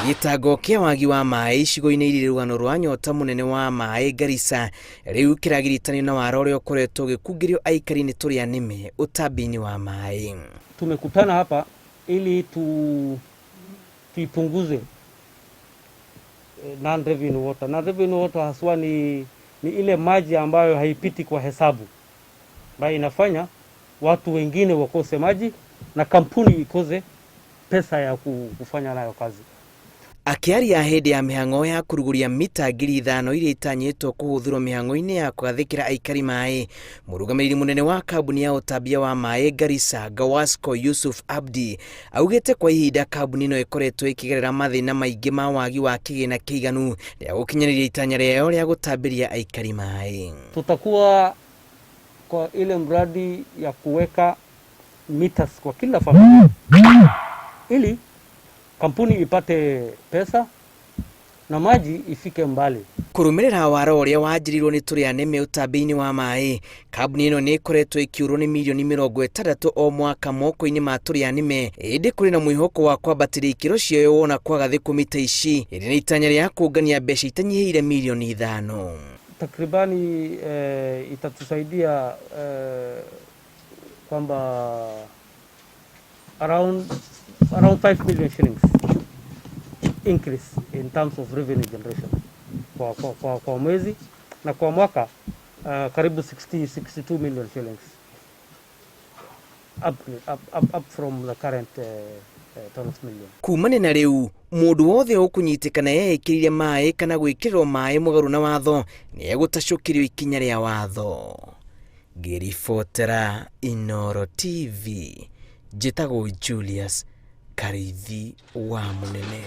Gĩtango kĩa wagi wa maĩ icigo-inĩ irĩ rũgano rwa nyota mũnene wa maĩ Garissa rĩu kĩragiritanio na wara ũrĩa ũkoretwo ũgĩkungĩrio aikari nĩ tũrĩa nĩme ũtambi-inĩ wa maĩ. Tumekutana hapa ili tuipunguze non revenue water. Non revenue water haswa ni ile maji ambayo haipiti kwa hesabu, ambayo inafanya watu wengine wakose maji na kampuni ikose pesa ya kufanya nayo kazi. Akĩaria hĩndĩ ya mĩhang'o ya kũrugũria mita 5,000 iria itanyĩtwo kũhũthĩrwo mĩhang'o-inĩ ya kũgathĩkĩra aikari maĩ, mũrũgamĩrĩri mũnene wa kambuni ya ũtambia wa maĩ Garissa Gawasco Yusuf Abdi augĩte kwa ihinda kambuni ĩno ĩkoretwo ĩkĩgerera mathĩna maingĩ ma wagi wa kĩgĩna kĩiganu rĩa gũkinyanĩria itanya rĩayo rĩa gũtambĩria aikari maĩ. Tutakuwa kwa ile mradi ya kuweka meters kwa kila familia ili kampuni ipate pesa na maji ifike mbali. Kũrũmĩrĩra wara ũrĩa wanjĩrĩirwo nĩ tũrĩa nĩme ũtambi-inĩ wa maĩ, kambuni ĩno nĩ ĩkoretwo ĩkĩũrwo nĩ mirioni 60 o mwaka moko-inĩ ma tũrĩa nĩme, ĩndĩ kũrĩ na mwĩhoko wa kwambatĩria ikĩro ciayo wona kwagathĩkwo mita ici ĩrĩ na itanya rĩa kũngania mbeca itanyihĩire mirioni 5. Takribani itatusaidia kwamba around 5 million shillings increase in terms of revenue generation kwa mwezi na kwa mwaka karibu 62 million shillings up from the current 12 million. Kumania na rĩu mũndũ wothe ũkũnyitĩkana eĩkĩrire maĩ kana gwĩkĩrĩrwo maĩ mũgarũ na watho nĩ egũtacũkĩrio ikinya rĩa watho. Ngĩribotera Inooro TV, njĩtagwo Julius Karithi wa Mũnene.